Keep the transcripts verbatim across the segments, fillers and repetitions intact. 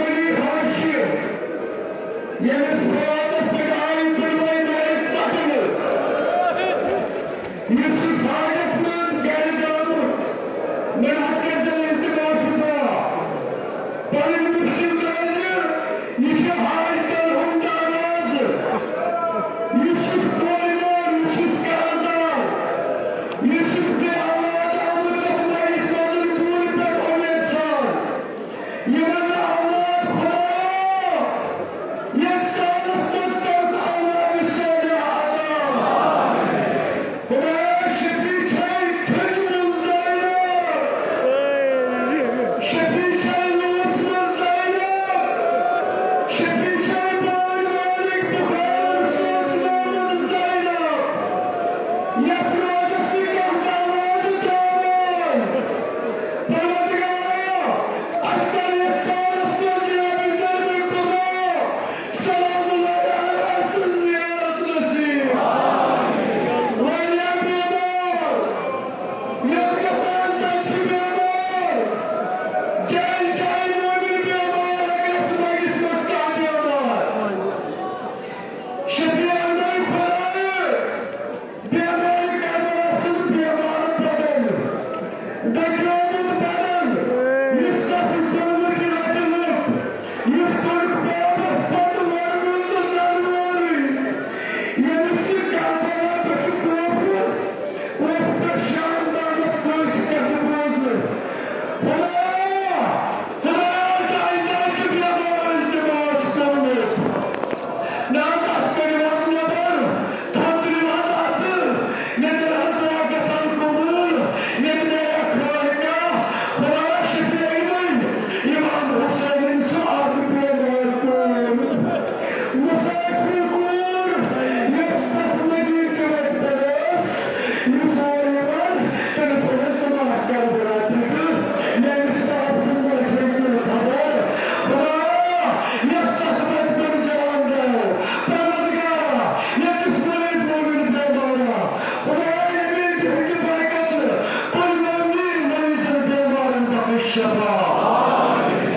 علی ہاشم، ییٚمِس فوتس پٮ۪ٹھ آیہِ دۄنوَے مٲلۍ ژٹنہٕ، یُس یُس حاجت منٛد گرِ درٛامُت، مےٚ نہ حظ کٔرۍ زیو التماس دُعا۔ پنٕنۍ مُشکِل کیازِ؟ یہِ چھُ حاجتن ہُنٛد دروازٕ۔ یُس یُس کورِ مول، یُس یُس قرضدار، یُس یُس بے اولاد آمُت، یتھ مٲلِس منٛز کوٗرِ پٮ۪ٹھ اُمید سان، یِمن نہٕ اولاد خدایا، یتھ سالس منٛز کٔرٕکھ اولاد صالحہ عطا۔ خدایا، شفیع چھے تھٔچمٕژ زینب، شفیع چھے لوٗسمٕژ زینب، شفیع چھے بٲے مالک بخار سوزنٲومٕژ زینب، یتھ روزس نہٕ کانٛہہ دروازٕ ترٛاوان۔ پروردگارا، اَسہِ کر یَتھ سالس منٛز جناب زینب کبریٰ سلام اللہ علیہا سٕنٛز زیارت نصیب۔ واریاہ بیمار، یَتھ گژھان تَتہِ چھِ بیمار، جایہِ جایہِ مومن بیمار، اگر یَتھ مجلس منٛز کانٛہہ بیمار۔ شفیع احمد خدایہِ، بیمار کربلا سُنٛد بیمار بدن، دٔکیومُت بدن، یُس تتھ ظلمٕچ رزِ لوٚگ، یُس کوٚرُکھ پاپس پتہٕ ورمُت تہٕ ننوورٕے، ییٚمِس نہٕ کربلا پٮ۪ٹھ کوپرُ، کوپرُ پٮ۪ٹھ شام تامتھ کٲنٛسہِ کتھِ بوزنہٕ۔ خدایا، خدایا، جایہِ جایہِ چھِ بیمار التماس کوٚرمُت۔ نہ حظ، اَتھ کٔرِو حظ نٮ۪بر، تھوٚد تُلِو حظ اَتھٕ، مےٚ کٔر حظ دعا گژھان قبوٗل، مےٚ تہِ میلہِ اَکھ خٲر کانٛہہ۔ خدایا، شفیع یِمَے، امام حسین سُہ اَکھ بیمار کوٗر، مسافر کوٗر، یۄس تَتھ مدیٖنہٕ چہِ وَتہِ پٮ۪ٹھ ٲس، یُس اور یِوان، تٔمِس ووٚنُن، ژٕ ما ہٮ۪کھ کربلا پٮ۪ٹھٕ میٲنِس باپ سٕنٛدِ لاشہِ ہٕنٛدۍ پٲٹھۍ خبر؟ خدایا، یۄس تَتھ پٮ۪ٹھ تٔمِس جوان درٛاو، پروردگارا، ییٚتِس مریض مومن بیمارا، خدایا، ییٚمہِ تِہنٛدِ برکتہٕ پُلوٲمی مریضن بیمارن بخش شفا۔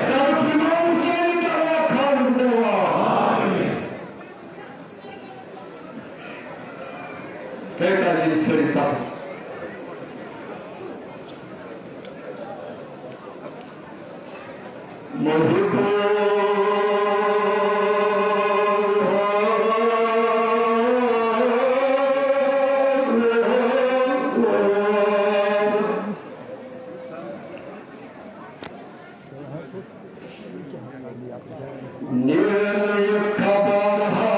کرُکھ امام حسین دوا، خالق دوا۔ تۄہہِ کیٛازِ یِم سٲری پتھ؟ محبو نیر نہٕ یہِ خبر ہا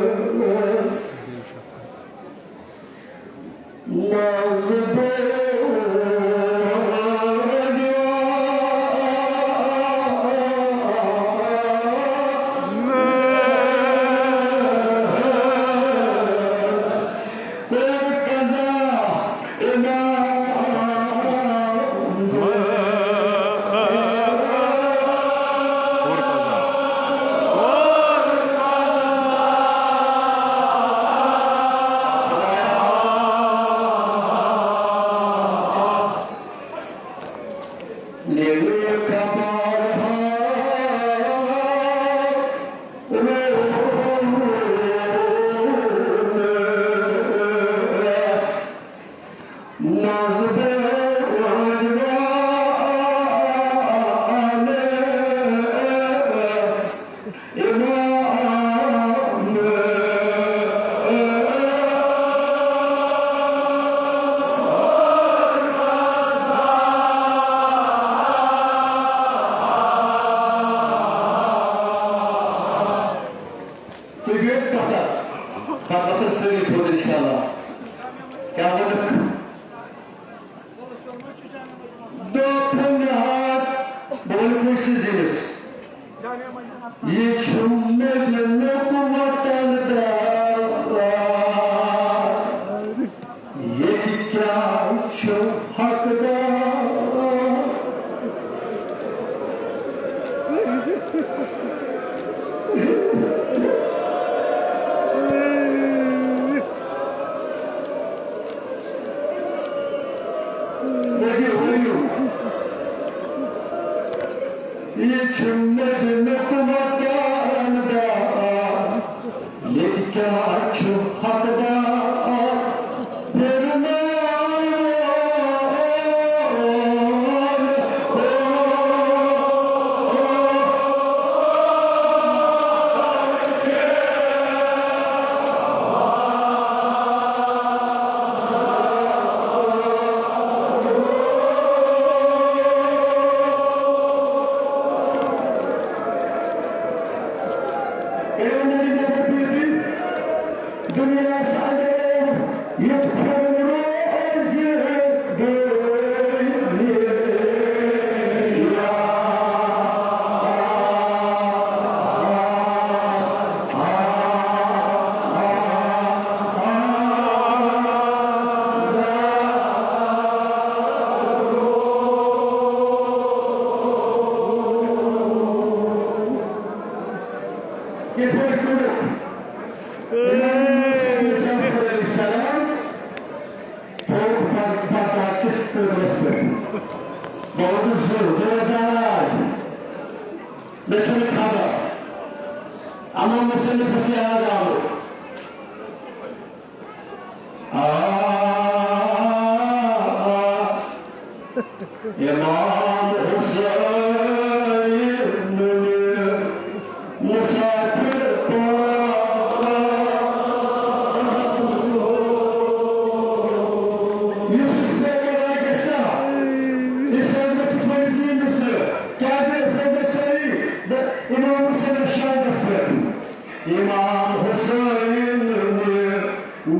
روٗدَس۔ ناز بوجھ کوٚر قضا امام۔ کوٚر قضا۔ لیلے خبر ہا روٗدَس۔ ناز بوجھ وانَس امام۔ تُہۍ بِہِو پَتھر، پَتہٕ وۄتھو سٲری تھوٚد اِنشاءاللہ۔ کیٛاہ ووٚنُکھ؟ دوٚپُن مےٚ ہا، بہٕ وَنہٕ کٲنٛسہِ زِنِس، یہِ چھُ مےٚ دِنُک وطن دار، ییٚتہِ کیٛاہ چھُ حقدار؟ چھُ مدنُک وطن دار، ییٚتہِ کیٛاہ چھُ حقدار؟ پھِرناوان۔ دُنیاہَس اندر یُتھ پھِرُن روزِ دُنیا۔ کِتھ پٲٹھۍ کوٚرُکھ؟ امام یوسف بن جعفر علیہ السلام تھوٚوُکھ بغ-، بغداد کِس قٲبلَس پٮ۪ٹھ۔ بہٕ ووتُس زیُٹھ، بہٕ اوسُس دَلال۔ مےٚ چھَنہٕ خبر۔ اَما مُصنِفَس یاد آمُت۔ آ، آ، امام حسین مسافر پاک۔ یُس أسۍ بیٚیہِ کَران گژھِ نا، أسۍ روزو تِتھ پٲٹھۍ زیٖنِتھ سۭتۍ۔ کیٛازِ أسۍ روزو سٲری زِ امام حسینَس شانَس پٮ۪ٹھ۔ امام حسین نے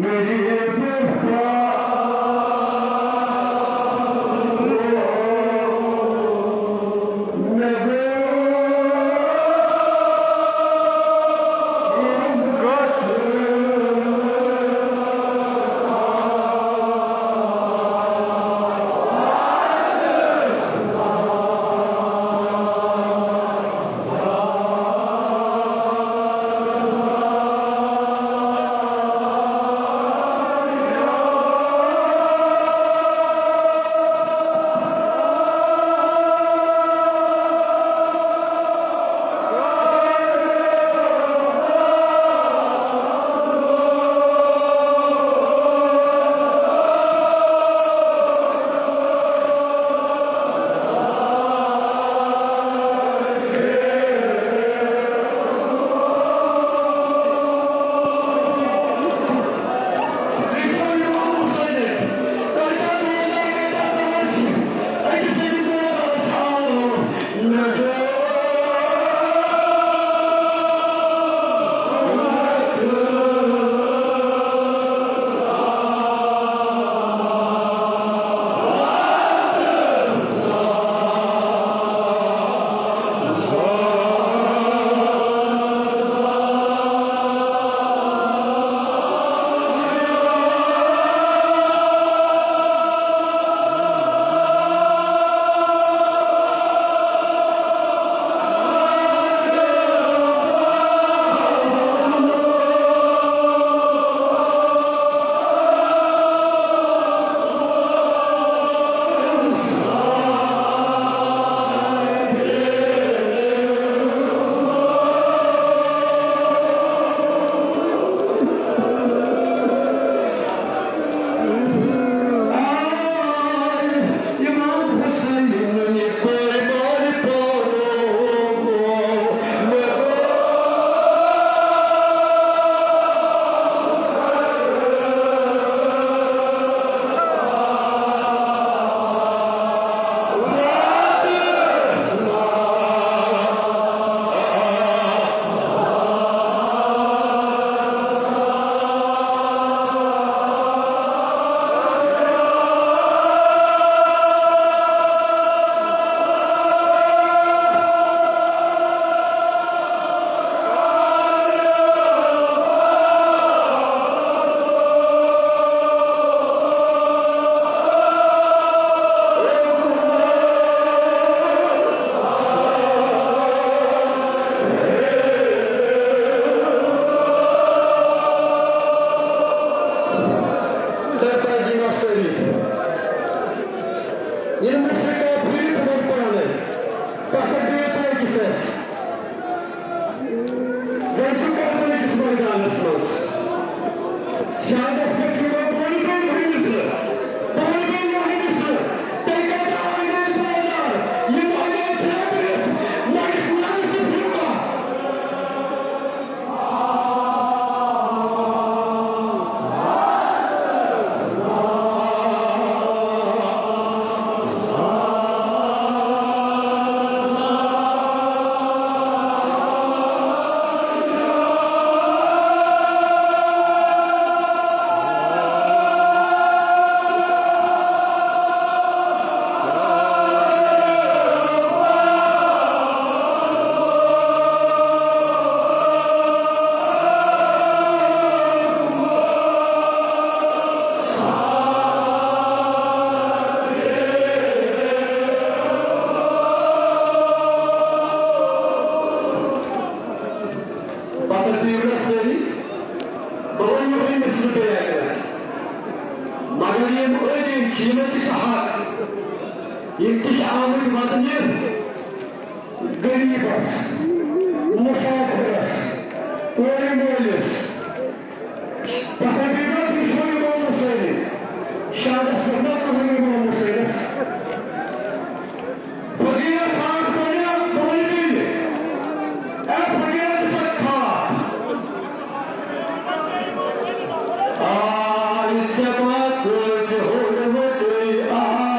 غریب پا-، تہٕ تعظیٖم افسٲری۔ ییٚلہِ مُشرِکو پھِرِ تِمن پانَے۔ پتھر ڈیو تۄہہِ أکِس اَسہِ۔ زَن چھُ کربلہٕ کِس مٲدانَس منٛز۔ شہادت پٮ۪ٹھ یِوان بولہِ بیٚیہِ برٛونٛہہ زٕ۔ بولہِ بیٚیہِ برٛونٛہہ زٕ۔ تیٚلہِ کَتہِ آو یہِ بازار؟ یہِ بازار چھُ لٔبرِتھ۔ مَگَس ناوِ سُہ فِرقہ۔ پتہٕ دِیِو مےٚ سٲری، بہٕ وَنہٕ یِہوٚے مِثلہٕ بیٚیہِ اَکہِ لَٹہِ۔ مگر یِم أنٛدۍ أنٛدۍ چھِ، یِمَن تہِ چھِ حق۔ یِم تہِ چھِ آمٕتۍ وَدنہِ غریٖبَس، مُسافِرَس، کورِ مٲلِس۔ پَتہٕ بیٚیہِ دۄہ تہِ چھُ امام حسینٕے۔ شہادَس پٮ۪ٹھ نہ کٕہٕنۍ امام حسینَس۔ فقیٖر خاک بنیا بولی۔ اے فقیٖر ژٕ تھاو۔ آے ژےٚ ما کٲنٛسہِ ہُنٛد وُتُے آبہٕ؟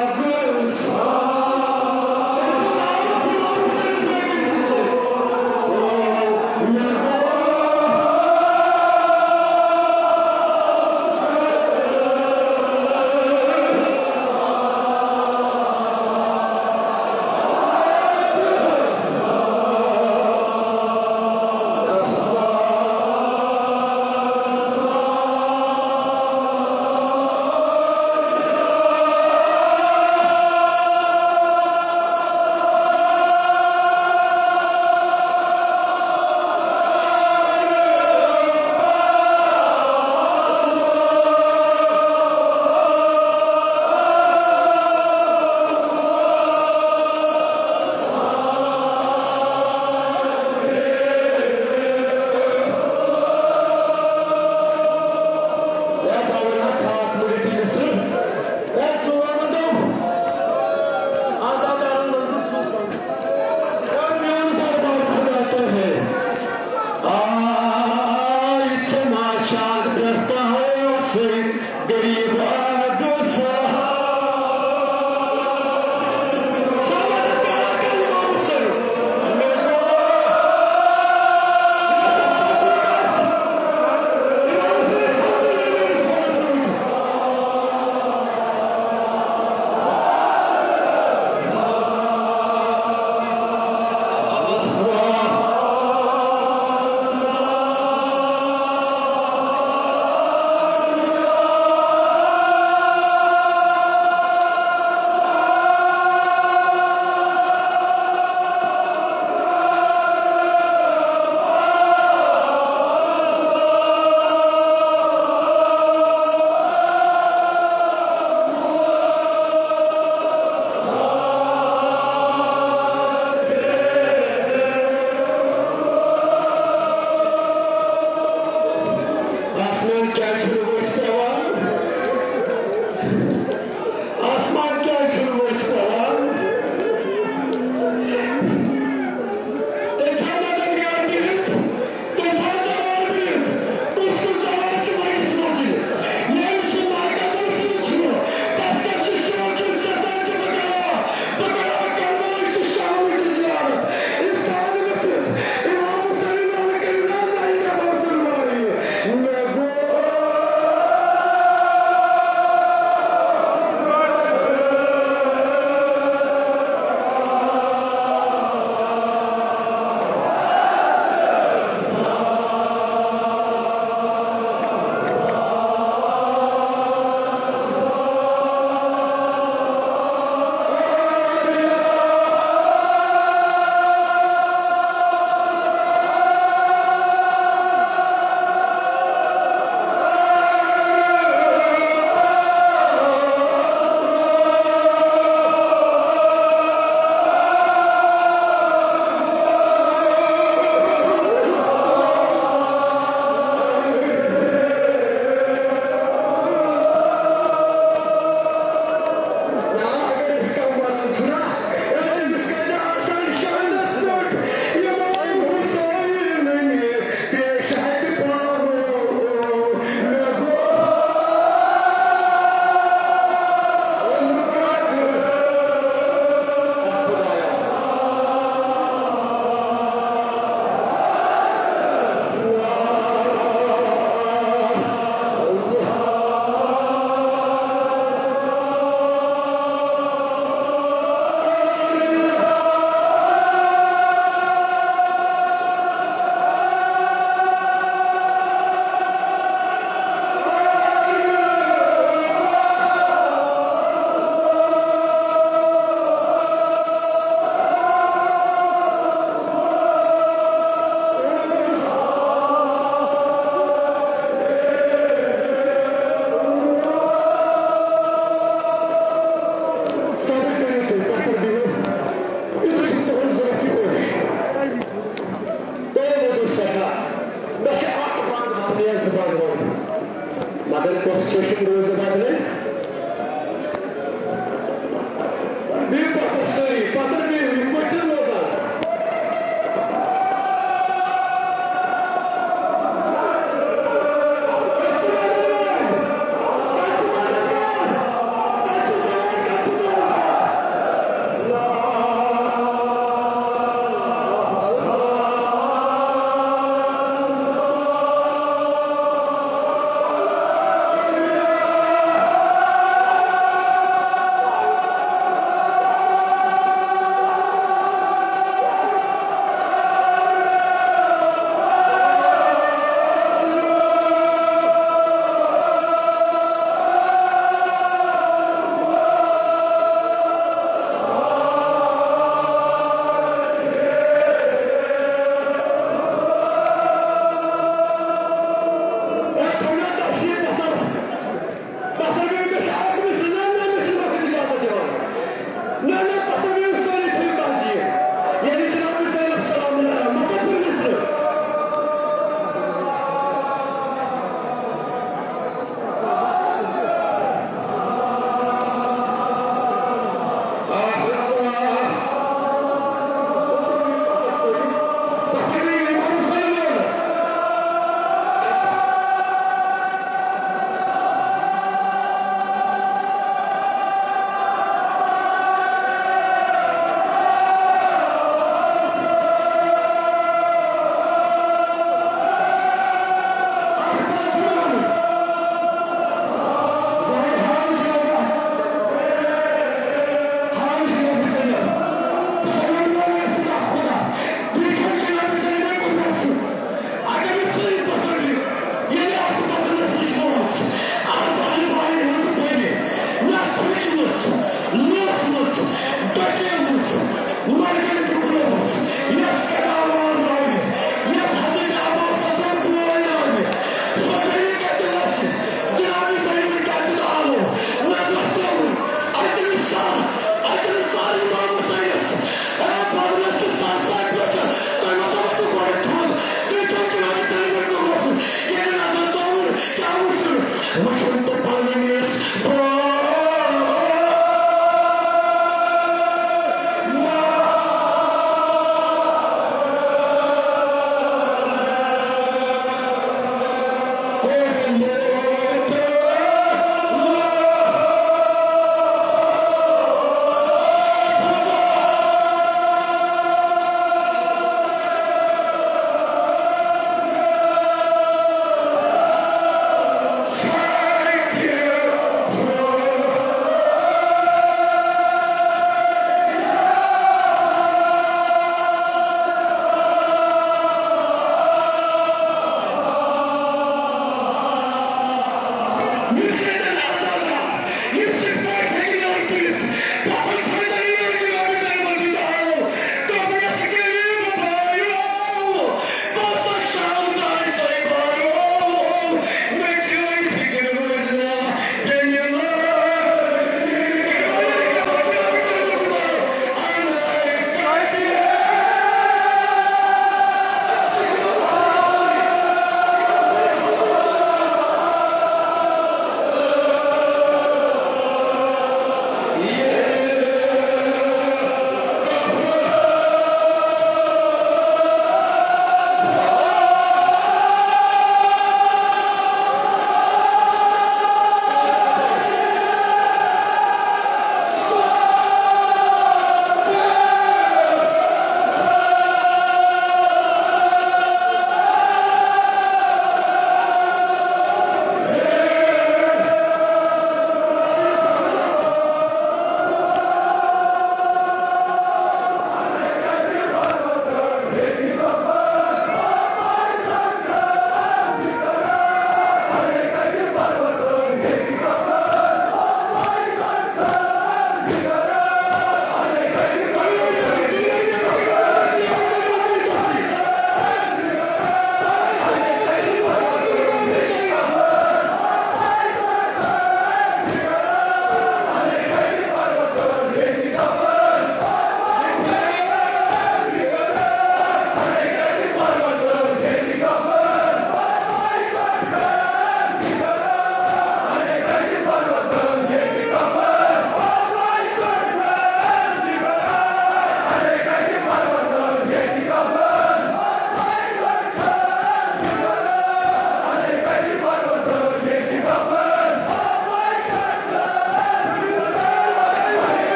چشم روزِ بدلے۔ بیٚیہِ پتھر سٲری، پتھر بیٚیہِ یِتھ پٲٹھۍ چھِ روزان۔ نہ، نہ، پتہٕ گٔیو سٲری تھٲیِو تعزیٖم۔ یعنی جناب حسین السلام علیہ، مسافر مصر۔ اگر نہٕ سٲنۍ پتھر ییٚلہِ اتھ بدنس نِش وٲژ، اتھ بہن بھاین ہٕنٛز بٔنۍ، نہ کھوٗژمٕژ، لوٗسمٕژ، ڈکیمٕژ، مرگن ٹُکرٲومٕژ، یۄس کداوار راوِ، یۄس حضرت عباسس سۭتۍ بوے راوِ، سۄ گٔیہِ کتہِ وسہِ؟ جناب سیدن کتہِ آلو؟ نظر ترٛووُن، اتہِ نہٕ سر، اتہِ نہٕ سر امام حسینس۔ اے بدنس چھِ سر سر پرٛژھان، تۄہہِ ما سا وۄتھِو گۄڈٕ تھوٚد؟ تُہۍ چھِو جناب سیدن گوٚمُت۔ ییٚلہِ نظر ترٛاوُن، کیٛاہ وُچھُن؟ وُچھُن تہٕ پنٕنِس